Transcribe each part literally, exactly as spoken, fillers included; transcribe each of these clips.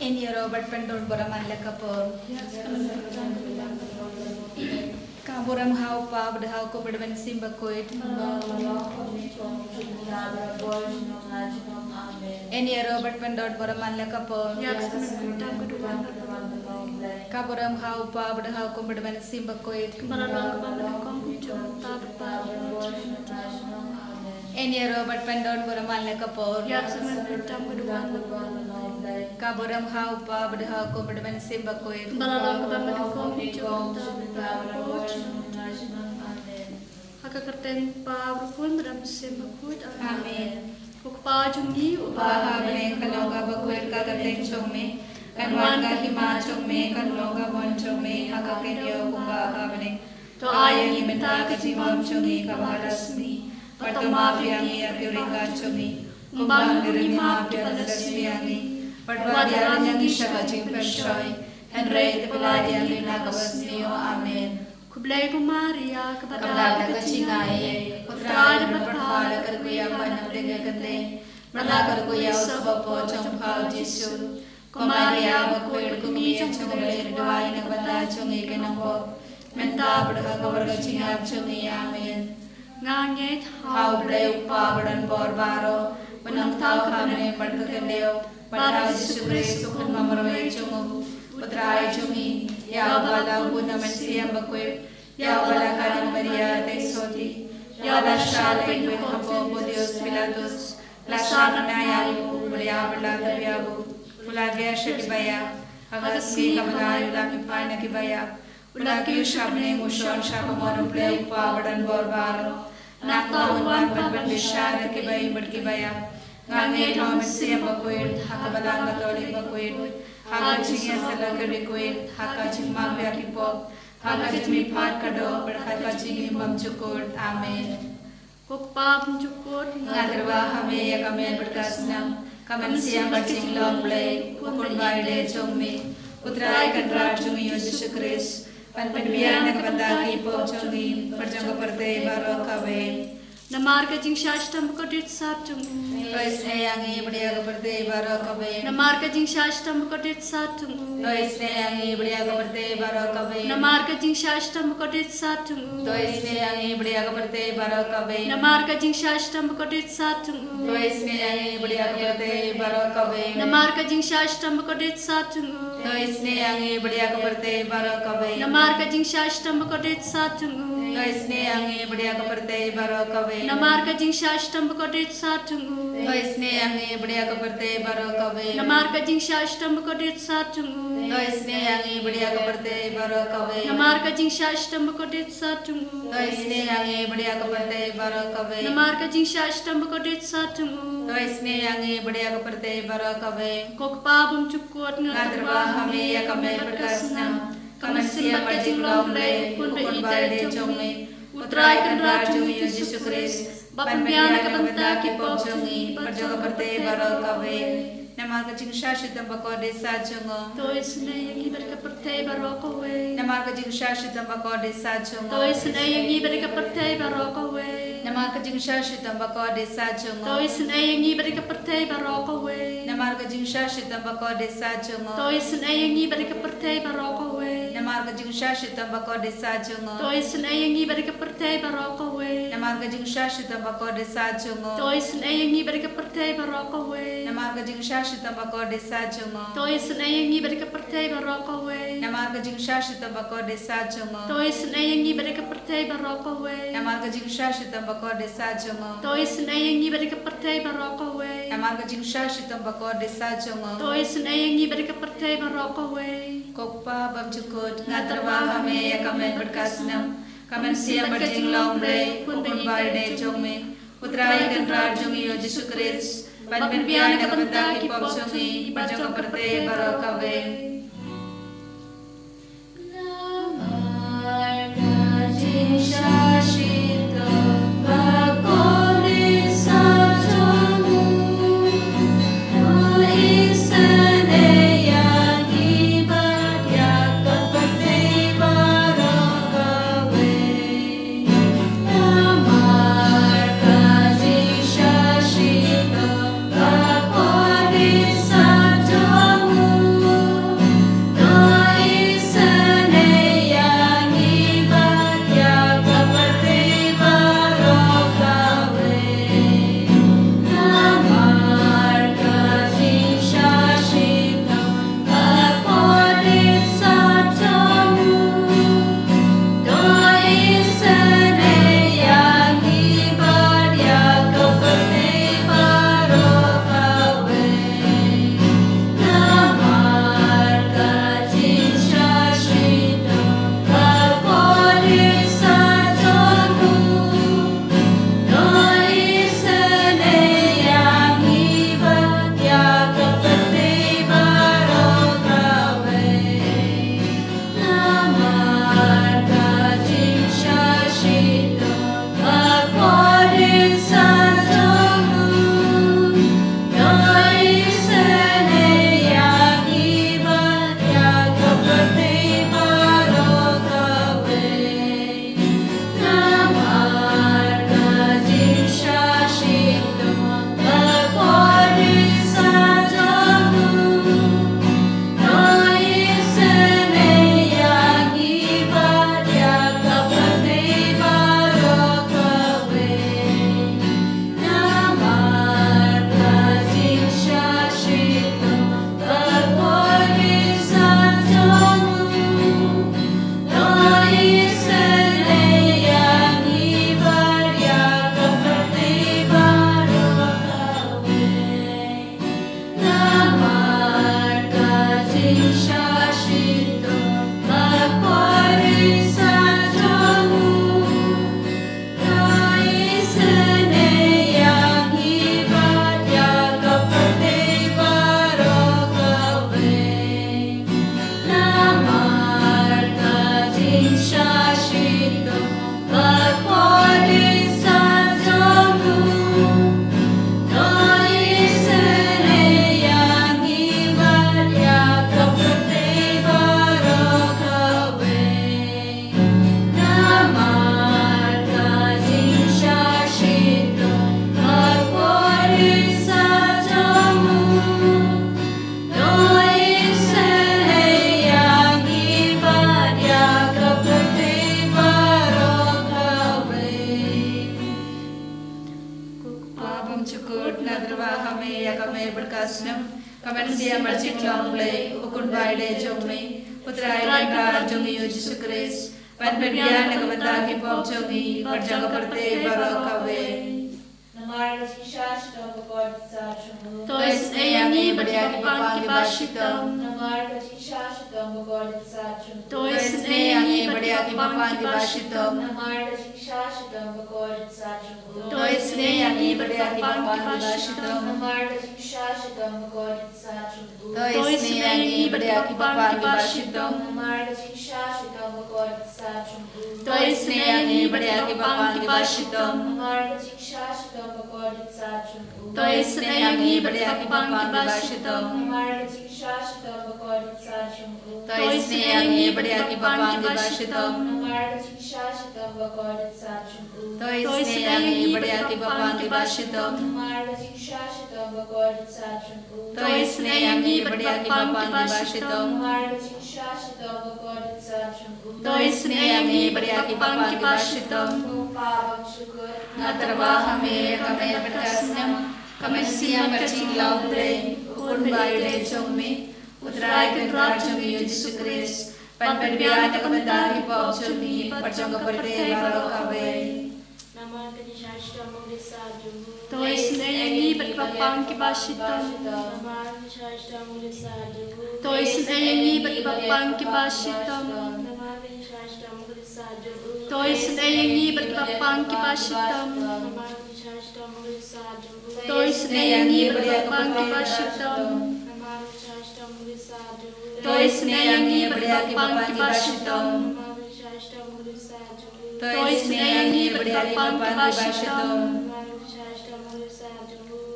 Yn ïaroh bad pyndonkam bad man la ka por. Ka burom ha u Kpa bad ha u Khun bad ha u Mynsiem Bakhuid. Yn ïaroh bad pyndonkam bad man la ka por. Ka burom ha u Kpa bad ha u Khun bad ha u Mynsiem Bakhuid. Yn ïaroh bad pyndonkam bad man la ka por. Ka burom ha u Kpa bad ha u Khun bad ha u Mynsiem Bakhuid. Ha ka kyrteng u Kpa bad u Khun bad u Mynsiem Bakhuid. Amen. Ko Kpa jong ngi uba ha bneng, kan long ka bakhuid ka kyrteng jong me. Kan wan ka hima jong me, kan long ka mon jong me ha ka khyndiat kumba ha bneng. To ai ïa ngi mynta ka jingbam jong ngi kaba ha la sngi. Bad to map ïa ngi ïa ki riewkhuid jong ngi, kumba ngi ruh ngi map ïa ki ba la sngewsih ïa ngi. Bad wat ïalam ïa ngi sha ka jingpynshoi, hynrei to pynlait ïa ngi na kaba sniew. Amen. Khublei ko Maria, kaba dap da ka jingaiei, U Trai u don bad pha, la kyrkhu ïa pha na pdeng ki kynthei, bad la kyrkhu ïa u sbok jong pha u Jisu. Ko Maria bakhuid, kyrkhu ïa ngi ki nongduwai, na ka bynta jong ngi ki nongpop, mynta bad ha ka por ka jingïap jong ngi. Amen. Nga ngeit ha U Blei U Kpa badonbor baroh, ba nongthaw ha bneng bad ha ka khyndew, bad ha U Jisu Khrist u Khun ba marwei jong u, U Trai jong ngi, ïa uba la hun na u Mynsiem Bakhuid, ïa uba la khang da ka Maria Theisotti, ïa uba la shah leh ban hapoh u Pontius Pilatus, la sah na ka bnai, u la ïap bad la tap ïa u, u la kynriah sha kiba ïap, ha ka sngi kaba lai u la mihpat na kiba ïap, u la kiew sha bneng, u shong sha kamon U Blei U Kpa badonbor baroh. Nangta un wan ban pynbishar ïa kiba im bad kiba ïap. Nga ngeit ha U Mynsiem Bakhuid, ha ka Balang Katholik bakhuid, ha ka jingïasyllok ki riewkhuid, ha ka jingmap ïa ki pop, ha ka jingmihpat ka doh, bad ha ka jingim bymjukut. Amen. Ko Kpa bymjukut, nga tyrwa ha me ïa ka met bad ka snam, ka mynsiem bad jinglong Blei, U Khun ba ïadei jong me, U Trai Kynrad jong ngi U Jisu Khrist, ban pynbiang na ka bynta ki pop jong ngi bad jong ka pyrthei baroh kawei. Namar ka jingshah shitom bakordit sat jong u. To isynei ïa ngi bad ïa ka pyrthei baroh kawei. Namar ka jingshah shitom bakordit sat jong u. To isynei ïa ngi bad ïa ka pyrthei baroh kawei. Namar ka jingshah shitom bakordit sat jong u. To isynei ïa ngi bad ïa ka pyrthei baroh kawei. Namar ka jingshah shitom bakordit sat jong u. To isynei ïa ngi bad ïa ka pyrthei baroh kawei. Namar ka jingshah shitom bakordit sat jong u. To isynei ïa ngi bad ïa ka pyrthei baroh kawei. Namar ka jingshah shitom bakordit sat jong u. To isynei ïa ngi bad ïa ka pyrthei baroh kawei. Namar ka jingshah shitom bakordit sat jong u. To isynei ïa ngi bad ïa ka pyrthei baroh kawei. Namar ka jingshah shitom bakordit sat jong u. To isynei ïa ngi bad ïa ka pyrthei baroh kawei. Namar ka jingshah shitom bakordit sat jong u. To isynei ïa ngi bad ïa ka pyrthei baroh kawei. Namar ka jingshah shitom bakordit sat jong u. To isynei ïa ngi bad ïa ka pyrthei baroh kawei. Ko Kpa bymjukut, nga tyrwa ha me ïa ka met bad ka snam, ka mynsiem bad ka jinglong Blei, U Khun ba ïadei jong me, U Trai Kynrad jong ngi U Jisu Khrist, ban pynbiang na ka bynta ki pop jong ngi bad jong ka pyrthei baroh kawei. Namar ka jingshah shitom bakordit sat jong u. To isynei ïa ngi bad ka pyrthei baroh kawei. Namar ka jingshah shitom bakordit sat jong u. To isynei ïa ngi bad ka pyrthei baroh kawei. Namar ka jingshah shitom bakordit sat jong u. To isynei ïa ngi bad ka pyrthei baroh kawei. Namar ka jingshah shitom bakordit sat jong u. To isynei ïa ngi bad ka pyrthei baroh kawei. Namar ka jingshah shitom bakordit sat jong u. To isynei ïa ngi bad ka pyrthei baroh kawei. Namar ka jingshah shitom bakordit sat jong u. To isynei ïa ngi bad ka pyrthei baroh kawei. Namar ka jingshah shitom bakordit sat jong u. To isynei ïa ngi bad ka pyrthei baroh kawei. Namar ka jingshah shitom bakordit sat jong u. To isynei ïa ngi bad ka pyrthei baroh kawei. Namar ka jingshah shitom bakordit sat jong u. To isynei ïa ngi bad ka pyrthei baroh kawei. Namar ka jingshah shitom bakordit sat jong u. To isynei ïa ngi bad ka pyrthei baroh kawei. Ko Kpa bymjukut, nga tyrwa ha me ïa ka met bad ka snam, ka mynsiem bad jinglong Blei, U Khun ba ïadei jong me, U Trai Kynrad jong ngi U Jisu Khrist, ban pynbiang na ka bynta ki pop jong ngi bad jong ka pyrthei baroh kawei. Shukor, nga tyrwa ha me ïa ka Mei bad ka snem, ka mynsiem bad jinglong Blei, u Khun Baieit jong me, u Trai Kynrad jong ngi u Jisu Khrist, ban pynbiang na ka bynta ki pop jong ngi bad jong ka pyrthei baroh kawei. Namar ka jingshisha shitom bakordit sa jong u. To isynei ïa ngi bad ïa ki bapang kiba shitom. Namar ka jingshisha shitom bakordit sa jong u. To isynei ïa ngi bad ïa ki bapang kiba shitom. Namar ka jingshisha shitom bakordit sa jong u. To isynei ïa ngi bad ïa ki bapang kiba shitom. Namar ka jingshisha shitom bakordit sa jong u. To isynei ïa ngi bad ïa ki bapang kiba shitom. Namar ka jingshisha shitom bakordit sa jong u. To isynei ïa ngi bad ïa ki bapang kiba shitom. Namar ka jingshisha shitom bakordit sa jong u. To isynei ïa ngi bad ïa ki bapang kiba shitom. Namar ka jingshisha shitom bakordit sa jong u. To isynei ïa ngi bad ïa ki bapang kiba shitom. Namar ka jingshisha shitom bakordit sa jong u. To isynei ïa ngi bad ïa ki bapang kiba shitom. Namar ka jingshisha shitom bakordit sa jong u. To isynei ïa ngi bad ïa ki bapang kiba shitom. Namar ka jingshisha shitom bakordit sa jong u. To isynei ïa ngi bad ïa ki bapang kiba shitom. Ko Pa bymjukut, nga tyrwa ha me ïa ka Mei bad ka snem, ka mynsiem bad ka jinglong Blei, u Khun Baieit jong me, u Trai Kynrad jong ngi u Jisu Khrist, ban pynbiang na ka bynta ki pop jong ngi bad jong ka pyrthei baroh kawei. Namar ka jingshisha shitom bakordit sa jong u. To isynei ïa ngi bad ki bapang kiba shitom. Namar ka jingshisha shitom bakordit sa jong u. To isynei ïa ngi bad ki bapang kiba shitom. Namar ka jingshisha shitom bakordit sa jong u. To isynei ïa ngi bad ki bapang kiba shitom. Namar ka jingshisha shitom bakordit sa jong u. To isynei ïa ngi bad ki bapang kiba shitom. Namar ka jingshisha shitom bakordit sa jong u. To isynei ïa ngi bad ki bapang kiba shitom. Namar ka jingshisha shitom bakordit sa jong u. To isynei ïa ngi bad ki bapang kiba shitom.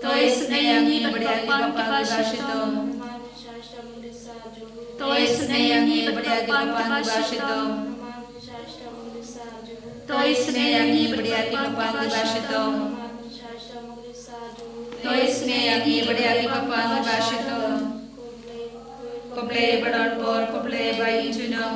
To isynei ïa ngi bad ki bapang kiba shitom. To isynei ïa ngi bad ki bapang kiba shitom. To isynei ïa ngi bad ki bapang kiba shitom. To isynei ïa ngi bad ki bapang kiba shitom. Ko Blei ba don bor, ko Blei ba ïeit junom.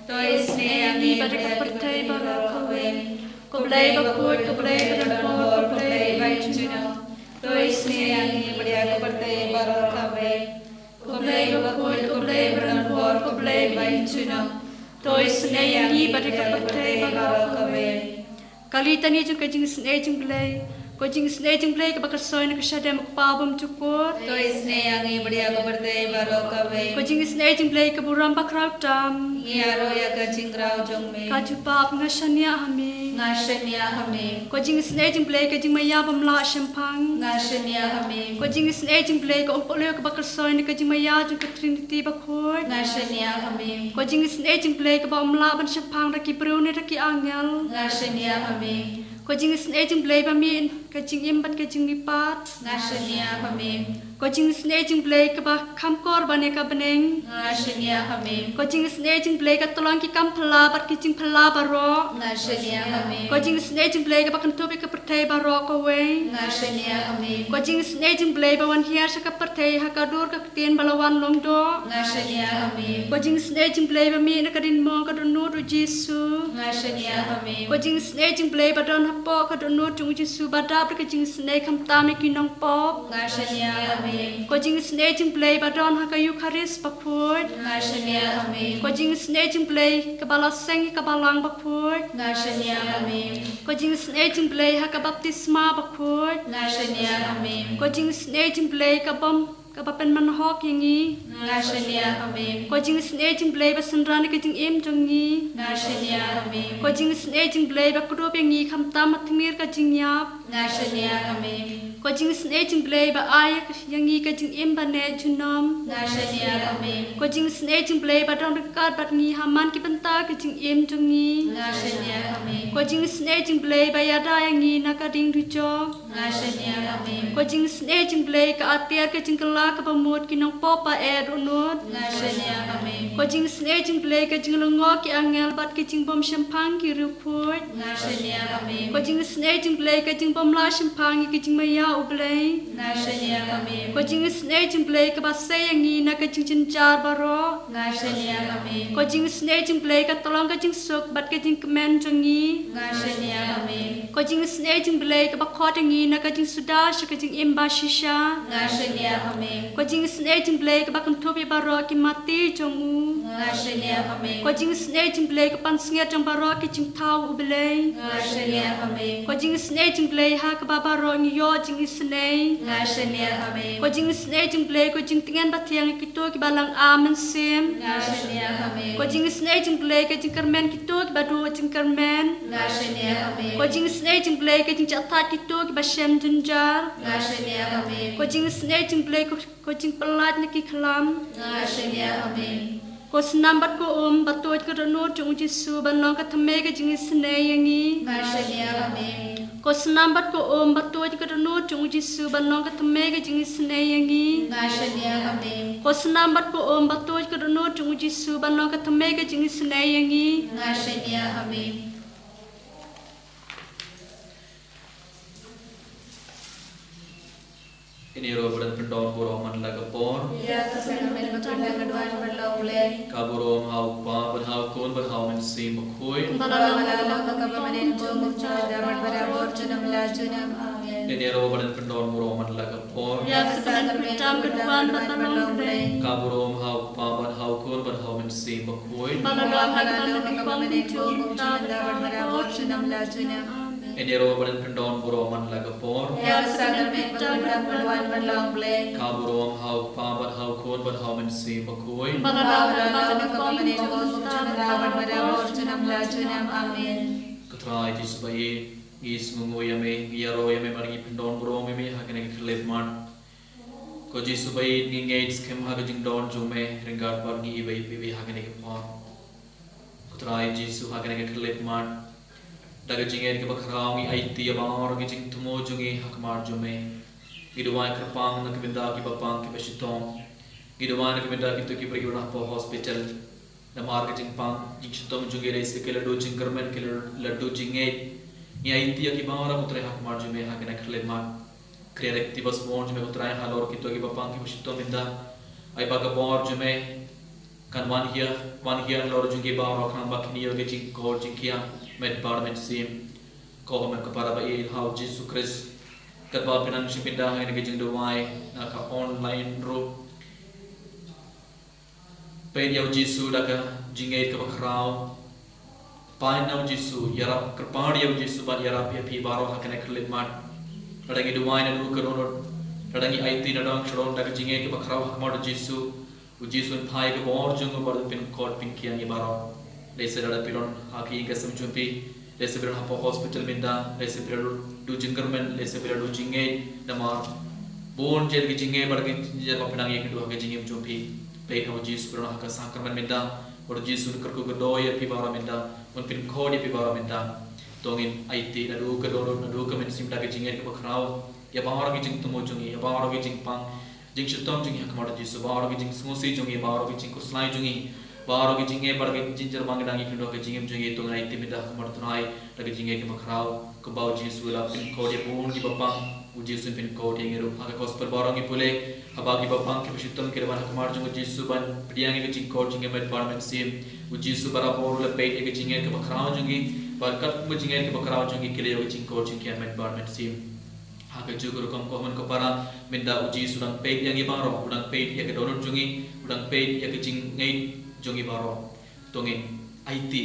To isynei ïa ngi bad ïa ka pyrthei baroh kawei. Ko Blei bakhuid, ko Blei ba don bor, ko Blei ba ïeit junom. To isynei ïa ngi bad ïa ka pyrthei baroh kawei. Ko Blei bakhuid, ko Blei ba don bor, ko Blei ba ïeit junom. To isynei ïa ngi bad ïa ka pyrthei baroh kawei. Ka litani jong ka jingisynei jong Blei. Ko jingisynei jong Blei kaba kyrshoi na ka shadem, ko Pa bymjukut. To isynei ïa ngi bad ïa ka pyrthei baroh kawei. Ko jingisynei jong Blei ka burom bakhraw tam. Ngi ïaroh ïa ka jingkhraw jong me. Ka jubab, nga shaniah ha me. Nga shaniah ha me. Ko jingisynei jong Blei ka jingmaïa bym lah shemphang. Nga shaniah ha me. Ko jingisynei jong Blei ka umpohliew kaba kyrshoi na ka jingmaïa jong ka Trinity bakhuid. Nga shaniah ha me. Ko jingisynei jong Blei kaba ym lah ban shemphang da ki briew ne da ki angel. Nga shaniah ha me. Ko jingisynei jong Blei ba mih ka jingim bad ka jingmihpat. Nga shaniah ha me. Ko jingisynei jong Blei kaba kham kor ban ïa ka bneng. Nga shaniah ha me. Ko jingisynei jong Blei ka tyllong ki kam phylla bad ki jingphylla baroh. Nga shaniah ha me. Ko jingisynei jong Blei kaba kynthup ïa ka pyrthei baroh kawei. Nga shaniah ha me. Ko jingisynei jong Blei ba wan hiar sha ka pyrthei ha ka dur ka ktien ba la wan long doh. Nga shaniah ha me. Ko jingisynei jong Blei ba mih na ka diengphna ka dohnud u Jisu. Nga shaniah ha me. Ko jingisynei jong Blei ba don hapoh ka dohnud jong u Jisu ba dap da ka jingisynei khamtam ïa ki nongpop. Nga shaniah ha me. Ko jingisynei jong Blei ba don ha ka Eukharist bakhuid. Nga shaniah ha me. Ko jingisynei jong Blei kaba la seng ïa ka balang bakhuid. Nga shaniah ha me. Ko jingisynei jong Blei ha ka baptisma bakhuid. Nga shaniah ha me. Ko jingisynei jong Blei ka bym, kaba pynmynhok ïa ngi. Nga shaniah ha me. Ko jingisynei jong Blei ba synran ïa ka jingim jong ngi. Nga shaniah ha me. Ko jingisynei jong Blei ba kdup ïa ngi khamtam ha tmier ka jingïap. Nga shaniah ha me. Ko jingisynei jong Blei ba ai ïa ngi ka jingim ba neh junom. Nga shaniah ha me. Ko jingisynei jong Blei ba don ryngkat bad ngi ha man ki bynta ka jingim jong ngi. Nga shaniah ha me. Ko jingisynei jong Blei ba ïada ïa ngi na ka ding dujok. Nga shaniah ha me. Ko jingisynei jong Blei ka atiar ka jingkylla kaba mut ki nongpop ba eh dohnud. Nga shaniah ha me. Ko jingisynei jong Blei ka jinglyngngoh ki angel bad ka jingbymshemphang ki riewkhuid. Nga shaniah ha me. Ko jingisynei jong Blei ka jing Ym lah shemphang ïa ka jingmaïa U Blei. Nga shaniah, amen. Ko jingisynei jong U Blei kaba sei ïa ngi na ka jingjynjar baroh. Nga shaniah, amen. Ko jingisynei jong U Blei ka tyllong ka jingsuk bad ka jingkmen jong ngi. Nga shaniah, amen. Ko jingisynei jong U Blei kaba khot ïa ngi na ka jingsuda sha ka jingim bashisha. Nga shaniah, amen. Ko jingisynei jong U Blei kaba kynthup ïa baroh ki mati jong u. Nga shaniah, amen. Ko jingisynei jong U Blei ka pansngiat jong baroh ki jingthaw U Blei. Nga shaniah, amen. Ko jingisynei jong U Blei ha kaba baroh ngi ïoh jingisynei. Nga shaniah, amen. Ko jingisynei jong U Blei ko jingtngen bathiang ïa kito kiba lang ar mynsiem. Nga shaniah, amen. Ko jingisynei jong U Blei ka jingkyrmen kito kiba duh jingkyrmen. Nga shaniah, amen. Ko jingisynei jong U Blei ka jingjahthait kito kiba shem jynjar. Nga shaniah, amen. Ko jingisynei jong U Blei ko, ko jingpyllait na ki khlam. Nga shaniah, amen. Ko snam bad ko um ba tuid ka dohnud jong U Jisu ban long ka thymmei ka jingisynei ïa ngi. Nga shaniah, amen. Ko snam bad ko um ba tuid ka dohnud jong U Jisu ban long ka thymmei ka jingisynei ïa ngi. Nga shaniah, amen. Ko snam bad ko um ba tuid ka dohnud jong U Jisu ban long ka thymmei ka jingisynei ïa ngi. Nga shaniah, amen. Ïa ine ruh ba don pyndon burom man la ka por. Ïa ka sakramen bakhuid la ka duwan ban long U Blei. Ka burom ha U Kpa bad ha U Khun bad ha U Mynsiem Bakhuid. Ba la long ha kaba mynnin, kumjuh, kumjuh, bad barabor, junom la junom. Amen. Ïa ine ruh ba don pyndon burom man la ka por. Ïa ka sakramen bakhuid la ka duwan ban long U Blei. Ka burom ha U Kpa bad ha U Khun bad ha U Mynsiem Bakhuid. Ba la long ha kaba mynnin, kumjuh, kumjuh, bad barabor, junom la junom. Amen. Ïa ine ruh ba don pyndon burom man la ka por. Ïa ka sakramen bakhuid la ka duwan ban long U Blei. Ka burom ha U Kpa bad ha U Khun bad ha U Mynsiem Bakhuid. Ba la long ha kaba mynnin, kumjuh, kumjuh, bad barabor, junom la junom. Amen. Ko Trai Jisu ba ïeit, ngi sngewnguh ïa me, ngi ïaroh ïa me bad ngi pyndon burom ïa me ha kane ka khyllipmat. Ko Jisu ba ïeit, ngi ngeit skhem ha ka jingdon jong me ryngkat bad ngi iwei pa iwei ha kane ka por. Ko Trai Jisu, ha kane ka khyllipmat, da ka jingngeit kaba khraw ngi aiti ïa baroh ki jingthmu jong ngi ha khmat jong me. Ngi duwai kyrpang na ka bynta kiba pang kiba shitom. Ngi duwai na ka bynta kito ki briew kiba don hapoh hospital. Namar ka jingpang jingshitom jong ki, lehse ki la duh jingkyrmen, ki la duh jingngeit. Ngi aiti ïa ki baroh, ko Trai, ha khmat jong me ha kane ka khyllipmat. Khriat ïa ki kti ba sbun jong me, ko Trai, halor kito kiba pang kiba shitom mynta. Ai ba ka bor jong me kan wan hiar, wan hiar halor jong ki baroh khnang ba kin ïoh ka jingkor jingkhiah met bad mynsiem. Ko Hynmen ko Para ba ïeit, ha U Jisu Khrist, katba phi nang shim bynta ha kane ka jingduwai na ka online ruh, peit ïa U Jisu da ka jingngeit kaba khraw. Peit na U Jisu, ïarap, kyrpad ïa U Jisu ban ïarap ïa phi baroh ha kane ka khyllipmat. Lada ngi duwai naduh ka dohnud, lada ngi aiti na dong sha dong da ka jingngeit kaba khraw ha khmat U Jisu, U Jisu un phai ïa ka bor jong u bad un pynkot pynkhiah ïa ngi baroh. Lehse lada phi don ha ka ïing ka sem jong phi, lehse phi don hapoh hospital mynta, lehse phi la duh jingkyrmen, lehse phi la duh jingngeit, namar bun jait ki jingngeit bad ki jingeh ba phi nang ïakynduh ha ka jingim jong phi. Peit na U Jisu, phi don ha ka sakramen mynta, bad U Jisu un kyrkhu kyrdoh ïa phi baroh mynta, un pynkot ïa phi baroh mynta. To ngin aiti naduh ka dohnud, naduh ka mynsiem da ka jingngeit kaba khraw ïa baroh ki jingthmu jong ngi, ïa baroh ki jingpang jingshitom jong ngi ha khmat U Jisu, baroh ki jingsngewsih jong ngi, baroh ki jingkhuslai jong ngi, baroh ki jingeh bad ki jingjynjar ba ngi dang ïakynduh ha ka jingim jong ngi. To ngin aiti mynta ha khmat U Trai da ka jingngeit kaba khraw, kumba U Jisu u la pynkot ïa bun kiba pang, U Jisu un pynkot ïa ngi ruh. Ha ka gospel baroh ngi pule, haba kiba pang kiba shitom ki la wan ha khmat jong U Jisu ban pdiang ïa ka jingkor jingkhiah met bad mynsiem, U Jisu barabor u la peit ïa ka jingngeit kaba khraw jong ngi, bad katkum ka jingngeit kaba khraw jong ngi ki la ïoh ka jingkor jingkhiah met bad mynsiem. Ha kajuh ka rukom, ko Hynmen ko Para, mynta U Jisu u dang peit ïa ngi baroh, u dang peit ïa ka dohnud jong ngi, u dang peit ïa ka jingngeit jong ngi baroh. To ngin aiti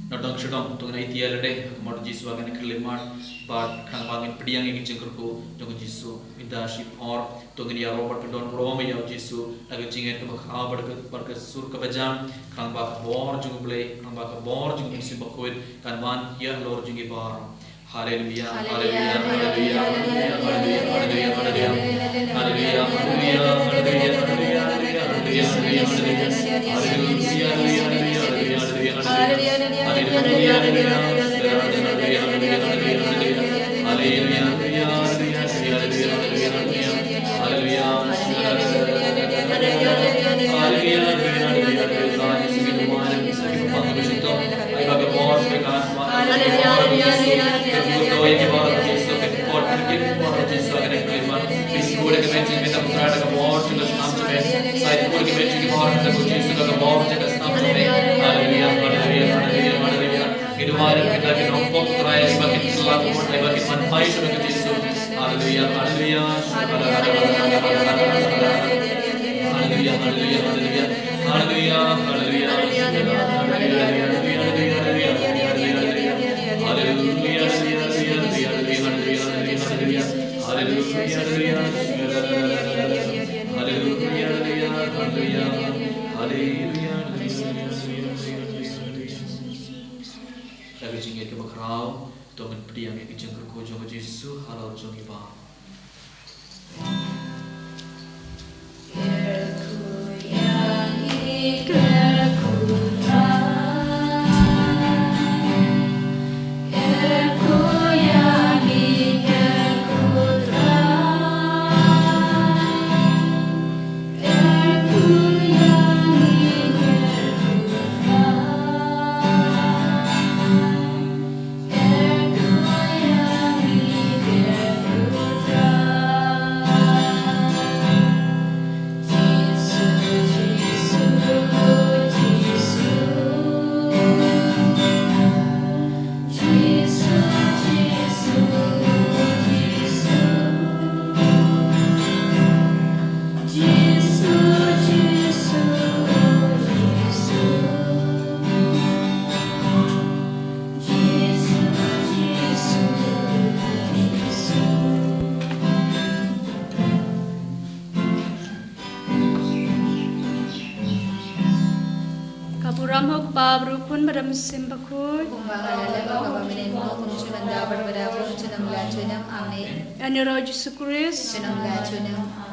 na dong sha dong, to ngin aiti ïa lade ha khmat U Jisu ha kane ka khyllipmat, bad khnang ba ngin pdiang ïa ka jingkyrkhu jong U Jisu. Mynta shipor to ngin ïaroh bad pyndon burom ïa U Jisu da ka jingngeit kaba khraw bad ka, bad ka sur kaba jam, khnang ba ka bor jong U Blei, khnang ba ka bor jong U Mynsiem Bakhuid kan wan hiar halor jong ngi baroh. Haleluia, haleluia, haleluia, haleluia. Haleluya, haleluya, haleluya, haleluya. Ngi duwai ïa kita ki nongpop Trai, ba kin kylla ka mut, ba kin man phai sha ka Jisu. Haleluya, haleluya. Haleluya, haleluya, haleluya. Haleluya, haleluya. Haleluya, haleluya, haleluya. Haleluya, haleluya, haleluya. Haleluya, haleluya, haleluya. Haleluya, haleluya, haleluya. Haleluya, haleluya, haleluya. Haleluya, haleluya, haleluya. Da ka jingngeit kaba khraw, to ngin pdiang ïa ka jingkyrkhu jong u Jisu ha la u jong ngi baroh. Ka burom ha u Kpa bad u Khun bad u Mynsiem Bakhuid. Kumba ha la lem, kumba mynnin, kumjuh mynta bad bad bad junom la junom. Amen. Ïa ngi ruh Jisu Khrist. Junom la junom.